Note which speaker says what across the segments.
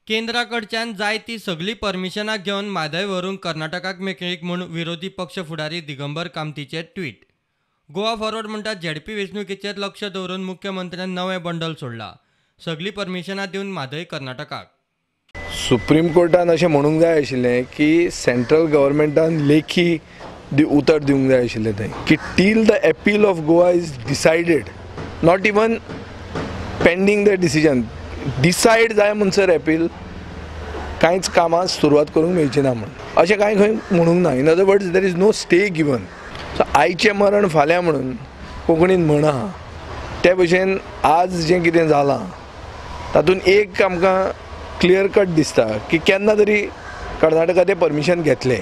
Speaker 1: केंद्रा कडच्यान जाय ती सगळी परमिशनां घेवन म्हादय व्हरूंक कर्नाटकाक मेकळीक म्हूण विरोधी पक्ष फुडारी दिगंबर कामतीचे ट्वीट. गोवा फॉरवर्ड म्हणटा झेडपी वेंचणुकेचेर लक्ष दवरून मुख्यमंत्र्यान नवें बंडल सोडलां. सगळीं परमिशनां दिवन म्हादय कर्नाटकाक.
Speaker 2: सुप्रीम कोर्टान अशें म्हणूंक जाय आशिल्लें की सेंट्रल गव्हर्मेंटान लेखी उतर दिवंक जाय आशिल्लें थंय की till the appeal of Goa is decided, not even pending the decision, decide जाय म्हणसर एपील कांयच कामां सुरवात करूंक मेळची ना म्हूण अशें कांय खंय म्हणूंक ना. In other words there is no stay given. So आयचें मरण फाल्यां म्हणून कोंकणीन म्हण आहा ते भशेन आज जें कितें जालां तातूंत एक आमकां क्लियर कट दिसता की केन्ना तरी कर्नाटका तें परमिशन घेतलें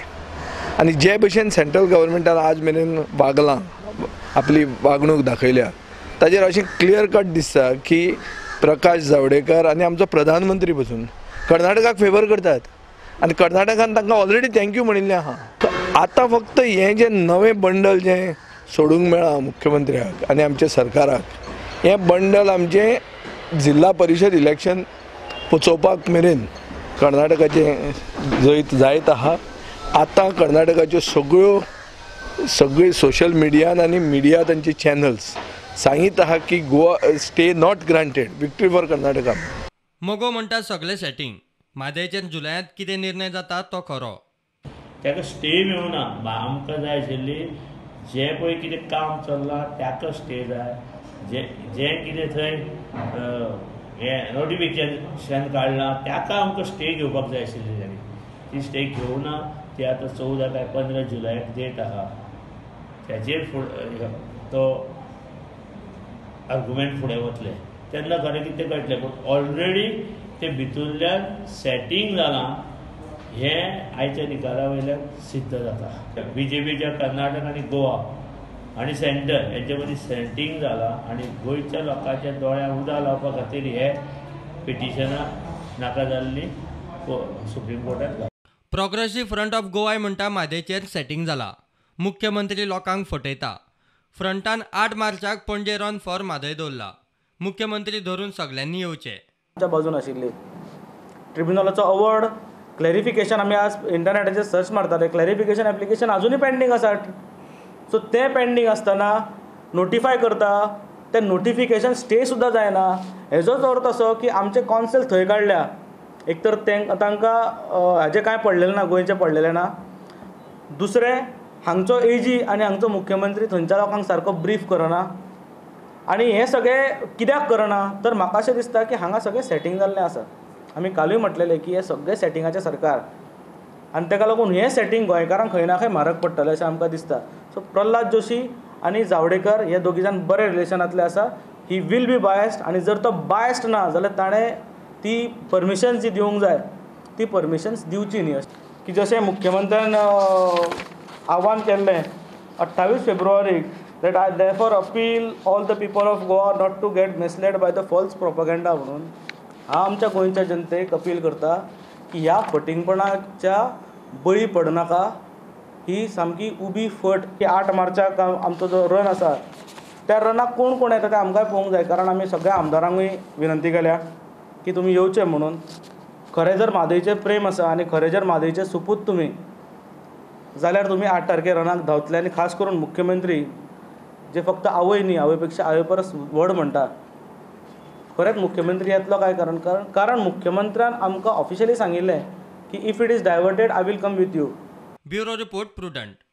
Speaker 2: आनी जे भशेन सेंट्रल गव्हर्मेंटान आज मेरेन वागलां, आपली वागणूक दाखयल्या, ताजेर अशें क्लियर कट दिसता की प्रकाश जावडेकर आनी आमचो प्रधानमंत्री पसून कर्नाटकाक फेवर करतात आनी कर्नाटकान तांकां ऑलरेडी thank you म्हणिल्लें आहा. आतां फक्त हें जें नवें बंडल जें सोडूंक मेळ्ळां मुख्यमंत्र्याक आनी आमच्या सरकाराक, हें बंडल आमचें जिल्हा परिशद इलेक्शन पोचोवपाक मेरेन कर्नाटकाचें जैत जायत आहा. आतां कर्नाटकाच्यो सगळ्यो सगळी सोशल मिडियान आनी मिडिया तांचे चॅनल्स सांगीत आहा की Goa stay not granted, victory for Karnataka.
Speaker 1: मगो म्हणटा सगळें सेटींग. म्हादयचेर जुलयांत कितें निर्णय जाता तो खरो.
Speaker 3: ताका स्टे मेळुना. आमकां जाय आशिल्ली जें पळय कितें काम चल्लां ताका स्टे जाय, जें कितें थंय हें नोटिफिकेशन काडलां ताका आमकां स्टे घेवपाक जाय आशिल्ली ताणी ती स्टे घेवना. ती आतां 14 काय 15 जुलयाक डेट आहा, ताजेर फुडें तो आर्ग्युमेंट फुडें वतलें तेन्ना खरें कितें कळटलें. पूण ऑलरेडी ते भितूरल्यान सेटींग जालां हें आयच्या निकाला वयल्यान सिद्ध जाता. बीजेपीच्या कर्नाटक आनी गोवा आनी सेंटर हेंचे मदीं सेटींग जालां आनी गोंयच्या लोकांच्या दोळ्यांक उदक लावपा खातीर हे पिटिशनां नाका जाल्लीं सुप्रीम कोर्टात घातली.
Speaker 1: प्रोग्रेसीव फ्रंट ऑफ गोवाय म्हणटा म्हादयचेर सेटींग जाला. मुख्यमंत्री लोकांक फटयता. फ्रंटान 8 मार्चाक पणजे रन फॉर म्हादय दवरला. मुख्यमंत्री धरून सगल्यांनी येवचें.
Speaker 4: आमच्या बाजून आशिल्ली ट्रिब्युनलाचो अवॉर्ड क्लॅरिफिकेशन आमी आज इंटरनेटाचेर सर्च मारताले, क्लॅरिफिकेशन एप्लिकेशन अजुनूय पेंडींग आसा. सो तें पेंडींग आसतना नोटिफाय करता, तें नोटिफिकेशन स्टे सुद्दां जायना. हेजोच अर्थ असो की आमचे कॉन्सेल थंय काडल्या, एक तर तांकां हाजें कांय पडलेलें ना, गोंयचें पडलेलें ना. दुसरें हांगचो एजी आनी हांगचो मुख्यमंत्री थंयच्या लोकांक सारको ब्रीफ करना. आनी हें सगळें कित्याक करना तर म्हाका अशें दिसता की हांगा सगळें सेटींग जाल्लें आसा. आमी कालूय म्हटलेलें की हें सगळें सेटिंगाचें सरकार आनी ताका लागून हें सेटींग गोंयकारांक खंय ना खंय म्हारग पडटलें अशें आमकां दिसता. सो प्रल्हाद जोशी आनी जावडेकर हे दोगी जाण बरे रिलेशनांतले आसा. He will be biased आनी जर तो बायस्ड ना जाल्यार ताणें ती परमिशन जी दिवंक जाय ती परमिशन्स दिवची न्ही. की जशें मुख्यमंत्र्यान आव्हान केल्लें 28 फेब्रुवारीक that I therefore appeal all the people of Goa not to get misled by the false propaganda म्हणून हांव आमच्या गोंयच्या जनतेक अपील करता की ह्या फटींगपणाच्या बळी पडनाका. ही सामकी उबी फट की 8 मार्चाक आमचो जो रन आसा त्या रनाक कोण कोण येता तें आमकांय पळोवंक जाय. कारण आमी सगळ्या आमदारांकूय विनंती केल्या की तुमी येवचे म्हणून. खरें जर म्हादयचें प्रेम आसा आनी खरें जर म्हादयचें सुपूत तुमी जाल्यार तुमी 8 तारखेर रनाक धांवतले. आनी खास करून मुख्यमंत्री जे फक्त आवय न्ही, आवय पेक्षा आवय परस व्हड म्हणटा, खरेंच मुख्यमंत्री येतलो काय? कारण कारण मुख्यमंत्र्यान आमकां ऑफिशियली सांगिल्लें की if it is diverted I will come with you.
Speaker 1: Bureau report, Prudent.